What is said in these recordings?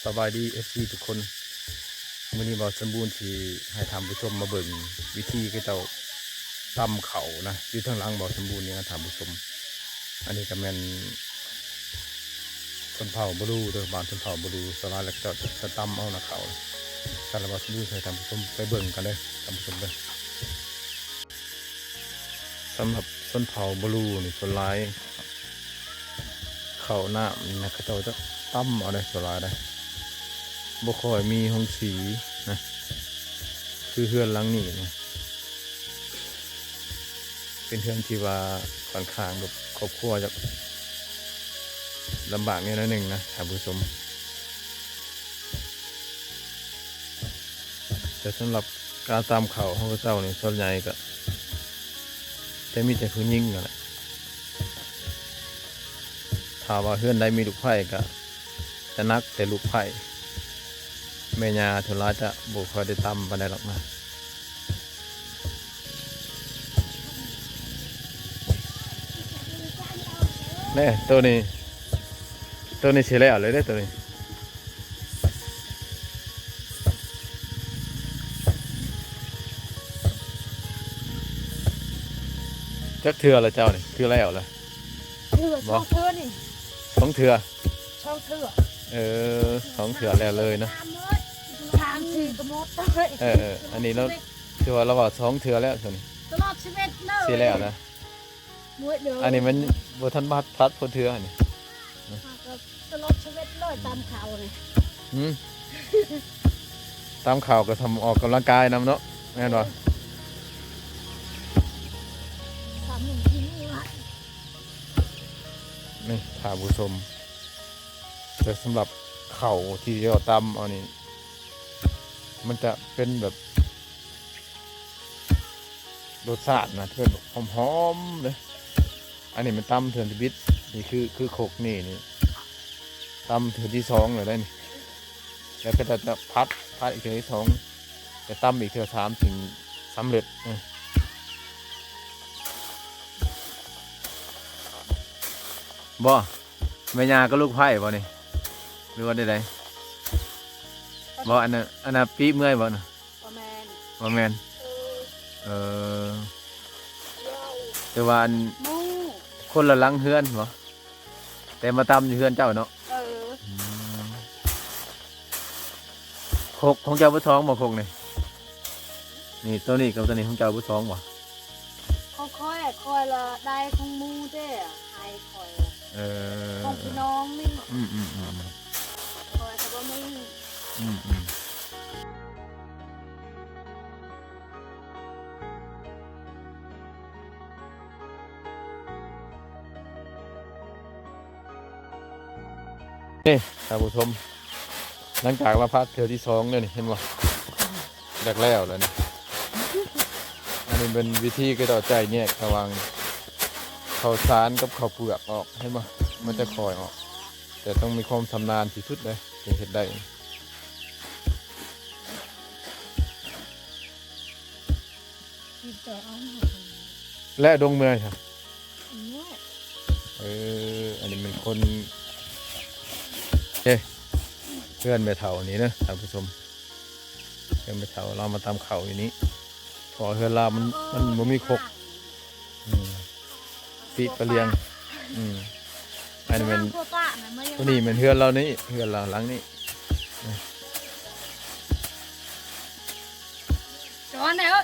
ສະບາຍດີ ເອັຟຊີ ທຸກຄົນ, ມື້ນີ້ບ່າວສົມບູນຊິໃຫ້ທ່ານຜູ້ຊົມມາເບິ່ງວິທີເຂົາເຈົ້າຕຳເຂົ້ານະ ຢູ່ທາງຫຼັງບ່າວສົມບູນນີ້ນະທ່ານຜູ້ຊົມ. ອັນນີ້ກໍແມ່ນຊົນເຜົ່າບລູເດີ ບ້ານຊົນເຜົ່າບລູ ສ່ວນຫຼາຍແລ້ວເຂົາເຈົ້າຈະຕຳເອົານະເຂົ້າ. ຊັ້ນລະບ່າວສົມບູນຊິໃຫ້ທ່ານຜູ້ຊົມໄປເບິ່ງກັນເດີທ່ານຜູ້ຊົມເດີ. ສຳລັບຊົນເຜົ່າບລູນີ້ ສ່ວນຫຼາຍເຂົ້ານ້ຳນີ້ນະ ເຂົາເຈົ້າຈະຕຳເອົາໄດ໋ ສ່ວນຫຼາຍໄດ໋ ບໍ່ຄ່ອຍມີໂຮງສີນະ ຄືເຮືອນຫຼັງນີ້ນະ ເປັນເຮືອນທີ່ວ່າຂ້ອນຂ້າງແບບຄອບຄົວຈະລຳບາກແນວໜ້ອຍໜຶ່ງນະທ່ານຜູ້ຊົມ. ແຕ່ສຳລັບການຕຳເຂົ້າຂອງເຂົາເຈົ້ານີ້ ສ່ວນໃຫຍ່ກໍຈະມີແຕ່ຜູ້ຍິງຫັ້ນແຫຼະ. ຖ້າວ່າເຮືອນໃດມີລູກໃພ້ກໍຈະໜັກແຕ່ລູກໃພ້, ແມ່ຍ່າສ່ວນຫຼາຍຈະບໍ່ຄ່ອຍໄດ້ຕຳປານໃດດອກນະ. ແນ່ ໂຕນີ້ ໂຕນີ້ຊິແລ້ວເລີຍເດ້ ໂຕນີ້. ຈັກເທື່ອລະເຈົ້ານີ້ ຄືແລ້ວລະ? ເທື່ອ ບໍ່ ສອງເທື່ອນີ້ ສອງເທື່ອ ສອງເທື່ອ. ເອີ ສອງເທື່ອແລ້ວເລີຍເນາະ ສາມມື້ ສາມສີ່ກໍໝົດ. ເອີໆ ອັນນີ້ລາວ ຖືວ່າລາວເວົ້າສອງເທື່ອແລ້ວ ໂຕນີ້ ຕະຫຼອດຊີວິດເລີຍ ຊິແລ້ວລະ. ອັນນີ້ມັນບໍ່ທັນມາພັດພໍເທື່ອນີ້ ຕະຫຼອດຊີວິດເລີຍ ຕຳເຂົ້ານີ້. ຫືມ ຕຳເຂົ້າກໍທຳອອກກຳລັງກາຍນຳເນາະ ແມ່ນບໍ່? ນີ້ທ່ານຜູ້ຊົມ ແຕ່ສຳລັບເຂົ້າທີ່ເຈົ້າຕຳເອົານີ້ ມັນຈະເປັນແບບ ລົດຊາດນະ ເປັນແບບຫອມໆເດ້. ອັນນີ້ມັນຕຳເທື່ອທຳອິດ ນີ້ຄື ຄືຄົກນີ້ນີ້ ຕຳເທື່ອທີສອງແລ້ວໄດ໋ນີ້. ແລ້ວກໍຈະ ຈະຜັດ ຜັດອີກເທື່ອທີສອງ ຈະຕຳອີກເທື່ອສາມຈຶ່ງສຳເລັດ. ເອີ ບໍ່ ແມ່ຍ່າກັບລູກໃພ້ບໍ່ນີ້ ຫຼືວ່າໃດໆ? ບໍ່ ອັນນັ້ນ ອັນນັ້ນປີເມື່ອຍບໍ່ນະ? ບໍ່ແມ່ນ ບໍ່ແມ່ນ. ເອີ ເອີ ແຕ່ວ່າອັນ ໝູ່ ຄົນລະຫຼັງເຮືອນບໍ່? ແຕ່ມາຕຳຢູ່ເຮືອນເຈົ້າເນາະ? ເອີ ອືມ ຄົກຂອງເຈົ້າເບິດສອງບໍ່ ຄົກນີ້? ນີ້ ໂຕນີ້ກັບໂຕນີ້ຂອງເຈົ້າເບິດສອງບໍ່? ຂອງຂ້ອຍ ຂ້ອຍລະໄດ້ຂອງໝູ່ເດ້ ໃຫ້ຂ້ອຍ. ເອີ ຂອງພີ່ນ້ອງນີ້. ອືມໆໆ ຂ້ອຍກໍບໍ່ມີ. ອືມໆ ນີ້ທ່ານຜູ້ຊົມ ຫຼັງຈາກລາວຜັດເທື່ອທີສອງແລ້ວນີ້ ເຫັນບໍ່? ຢາກແລ້ວແລ້ວນີ້. ອັນນີ້ເປັນວິທີກະເຈົ້າຈະແຍກລະຫວ່າງເຂົ້າສານກັບເຂົ້າເປືອກອອກ ເຫັນບໍ່? ມັນຈະຄ່ອຍອອກ ແຕ່ຕ້ອງມີຄວາມຊຳນານທີ່ສຸດເດ້ ຈຶ່ງເຮັດໄດ້. ແລະ ດົງເມື່ອຍ ເອີ ອັນນີ້ແມ່ນຄົນ ເອີ ເຮືອນແມ່ເຖົ້ານີ້ເດີທ່ານຜູ້ຊົມ ເຮືອນແມ່ເຖົ້າລາວມາຕຳເຂົ້າຢູ່ນີ້ ເພາະວ່າເຮືອນລາວມັນ ມັນບໍ່ມີຄົກ. ອືມ ຕິປະລຽງ. ອືມ ອັນນີ້ແມ່ນ ຜູ້ນີ້ແມ່ນເຮືອນລາວນີ້ ເຮືອນລາວຫຼັງນີ້. ຈອນເອີຍ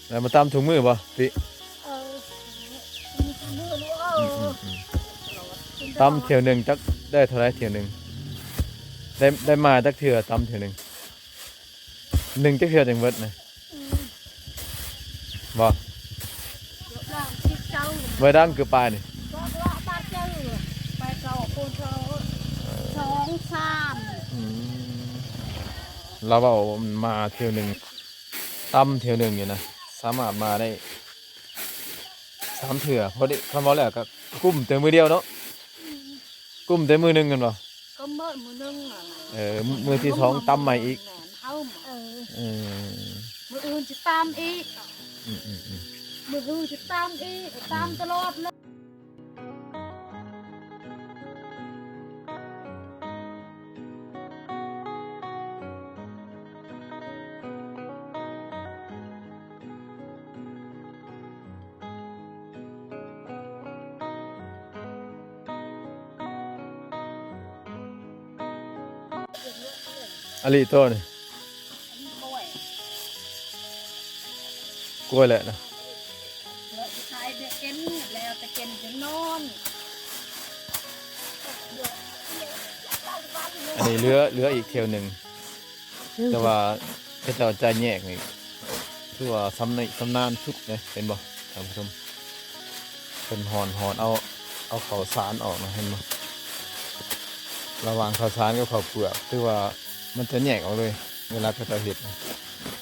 ແລ້ວມາຕຳທຸກມື້ບໍ່ຕິ? ເອີ ອືມ ຕຳເທື່ອໜຶ່ງຈັກໄດ້ເທົ່າໃດ? ເທື່ອໜຶ່ງໄດ້ ໄດ້ມາຈັກເທື່ອ? ຕຳເທື່ອໜຶ່ງ ໜຶ່ງຈັກເທື່ອຈັ່ງເບິດນະ? ອືມ ບໍ່ ເວລາຄືປາຍນີ້ ສອງສາມ. ອືມ ລາວເວົ້າມາເທື່ອໜຶ່ງ ຕຳເທື່ອໜຶ່ງນີ້ນະ ສາມາດມາໄດ້ສາມເທື່ອ ພໍດີ. ຄັນເວົ້າແລ້ວກໍກຸ້ມແຕ່ມື້ດຽວເນາະ. ອືມ ກຸ້ມແຕ່ມື້ໜຶ່ງແມ່ນບໍ່? ກໍມື້ ມື້ໜຶ່ງນັ້ນ ເອີ ມື້ທີສອງຕຳໃໝ່ອີກ. ແມ່ນ ເຮົາ ເອີ ເອີ ມື້ອື່ນຊິຕຳອີກ. ອືມໆໆ ມື້ອື່ນຊິຕຳອີກ ຕຳຕະຫຼອດເລີຍ. ອາລີໂຕນີ້ ອັນນີ້ກ້ວຍ ກ້ວຍແຫຼະນະ ແລ້ວສຸດທ້າຍເດັກເກັນ ແລ້ວແຕ່ເກັນຈົນນອນ. ອັນນີ້ເຫຼືອ ເຫຼືອອີກຖ້ຽວໜຶ່ງ ແຕ່ວ່າເຂົາເຈົ້າຈະແຍກນີ້ ຖືວ່າຊຳນານ ຊຳນານສຸດເດ້ ເຫັນບໍ່ທ່ານຜູ້ຊົມ? ເພິ່ນຫອນ ຫອນເອົາ ເອົາເຂົ້າສານອອກນະ ເຫັນບໍ່? ລະຫວ່າງເຂົ້າສານກັບເຂົ້າເປືອກ ຖືວ່າມັນຈະແຍກອອກເລີຍ ເວລາເຂົາເຈົ້າເຮັດນະ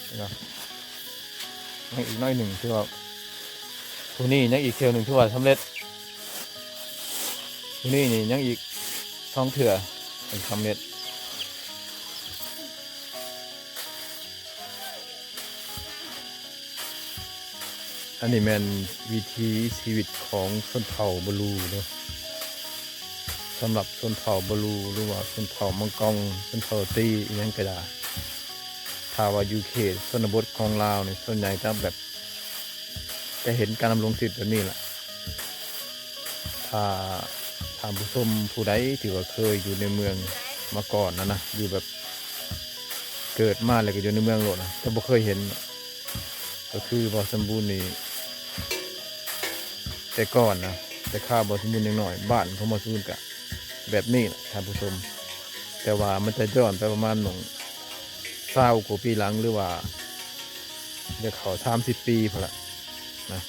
ເຫັນບໍ່? ຍັງອີກໜ້ອຍໜຶ່ງ ຖືວ່າຜູ້ນີ້ຍັງອີກຖ້ຽວໜຶ່ງ ຖືວ່າສຳເລັດ. ຜູ້ນີ້ນີ້ຍັງອີກສອງເທື່ອ ເປັນສຳເລັດ. ອັນນີ້ແມ່ນວິຖີຊີວິດຂອງຊົນເຜົ່າບະລູເນາະ. ສຳລັບຊົນເຜົ່າບະລູ ຫຼືວ່າຊົນເຜົ່າມັງກອງ ຊົນເຜົ່າຕີ ອີ່ຫຍັງກະດາ ຖ້າວ່າຢູ່ເຂດຊົນນະບົດຂອງລາວນີ້ ສ່ວນໃຫຍ່ຈະແບບ ຈະເຫັນການດຳລົງຊີວິດແບບນີ້ລະ. ຖ້າທ່ານຜູ້ຊົມຜູ້ໃດທີ່ວ່າເຄີຍຢູ່ໃນເມືອງມາກ່ອນນະນະ ຢູ່ແບບເກີດມາແລ້ວກໍຢູ່ໃນເມືອງໂລດນະ ຈະບໍ່ເຄີຍເຫັນ ກໍຄືບ່າວສົມບູນນີ້ ແຕ່ກ່ອນນະ ແຕ່ຄາວບ່າວສົມບູນຍັງນ້ອຍ ບ້ານຂອງບ່າວສົມບູນກະແບບນີ້ແຫຼະທ່ານຜູ້ຊົມ. ແຕ່ວ່າມັນຈະຍ້ອນໄປປະມານໝ່ອງຊາວກວ່າປີຫຼັງ ຫຼືວ່າຈະເຂົ້າສາມສິບປີພຸ້ນລະນະ.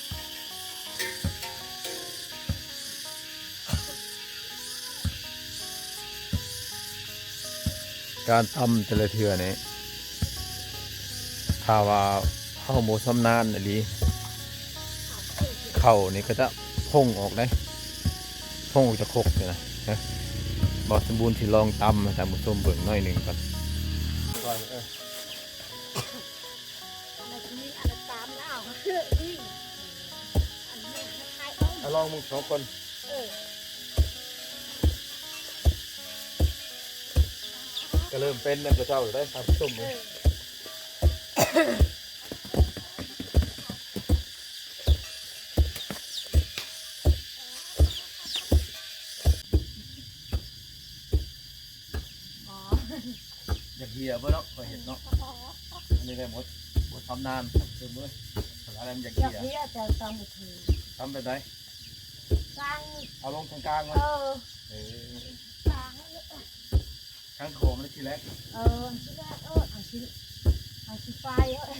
ການຕຳແຕ່ລະເທື່ອນີ້ ຖ້າວ່າເຮົາບໍ່ຊຳນານອີ່ຫຼີ ເຂົ້ານີ້ກໍຈະພົ່ງອອກເດ້ ພົ່ງອອກຈາກຄົກນີ້ນະ. ບ່າວສົມບູນຊິລອງຕຳໃຫ້ທ່ານຜູ້ຊົມເບິ່ງໜ້ອຍໜຶ່ງກ່ອນ. ອັນນີ້ ອັນນັ້ນຕາມແລ້ວ ຄືອີກ ອັນນີ້ໃຫ້ຂາຍເອົາ ເອົາລອງເບິ່ງສອງຄົນ. ເອີ ກໍເລີ່ມເປັນນຳເຂົາເຈົ້າແລ້ວເດ້ທ່ານຜູ້ຊົມເອີຍ. ຢາກເຫ່ຍບໍ່ເນາະ ຂ້ອຍເຫັນເນາະ. ອັນນີ້ແຫຼະໝົດ ບໍ່ຊຳນານ ເອີ ມື້ ອັນນັ້ນຢາກເຫ່ຍ ຢາກເຫ່ຍ ແຕ່ຕຳບໍ່ຖືກ. ຕຳແບບໃດ? ສ້າງ ເອົາລົງກາງໆ ມັນ ເອີ ເອີ ສ້າງ ທາງຂອງມັນທີແລກ ເອີ ທີແລກ ເອີ ເອົາຊິ ເອົາຊິໄປ ເອີ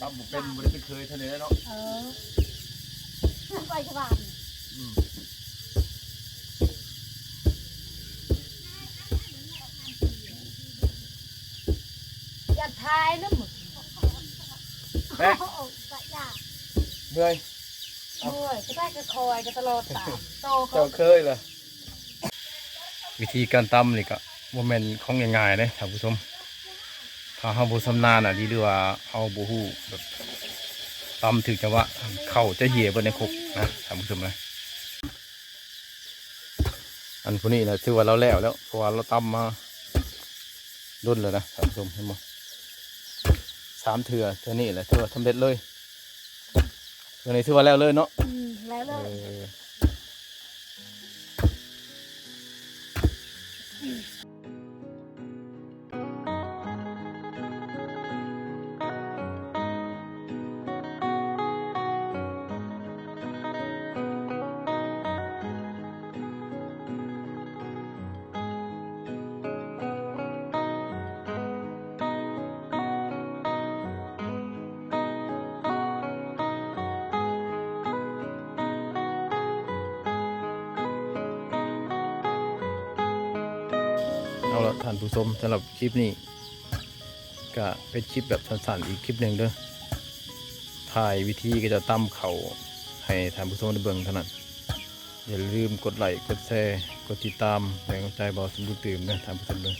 ຕຳບໍ່ເປັນ ບໍ່ໄດ້ເຄີຍເທື່ອເລີຍເນາະ. ເອີ ໄປສະບາຍ ອືມ ຢາກຖ່າຍນຳ ແປະ ເມື່ອຍ ເມື່ອຍ ຈະໄດ້ຄ່ອຍໆ ກໍຕະຫຼອດຕາມ ໂຕ ເຈົ້າເຄີຍລະ. ວິທີການຕຳນີ້ກະບໍ່ແມ່ນຂອງງ່າຍໆເດ້ທ່ານຜູ້ຊົມ. ຖ້າເຮົາບໍ່ຊຳນານອີ່ຫຼີ ຫຼືວ່າເຮົາບໍ່ຮູ້ແບບຕຳຖືກຈັງຫວະ ເຂົ້າຈະເຫ່ຍເບິດໃນຄົກນະທ່ານຜູ້ຊົມນະ. ອັນຜູ້ນີ້ນະ ຖືວ່າລາວແລ້ວແລ້ວ ເພາະວ່າລາວຕຳມາດົນແລ້ວນະທ່ານຜູ້ຊົມ ເຫັນບໍ່? ສາມເທື່ອ ເທື່ອນີ້ແຫຼະຖືວ່າສຳເລັດເລີຍ. ຕົວນີ້ຖືວ່າແລ້ວເລີຍເນາະ. ອືມ ແລ້ວເລີຍ ເອີ ເອົາລະທ່ານຜູ້ຊົມ ສຳລັບຄລິບນີ້ ກະເປັນຄລິບແບບສັ້ນໆອີກຄລິບໜຶ່ງເດີ ຖ່າຍວິທີກະຈະຕຳເຂົ້າໃຫ້ທ່ານຜູ້ຊົມໄດ້ເບິ່ງເທົ່ານັ້ນ. ຢ່າລືມກົດໄລ້ ກົດແຊ ກົດຕິດຕາມ ແຮງໃຈບ່າວສົມບູນຕື່ມເດີທ່ານຜູ້ຊົມເດີ.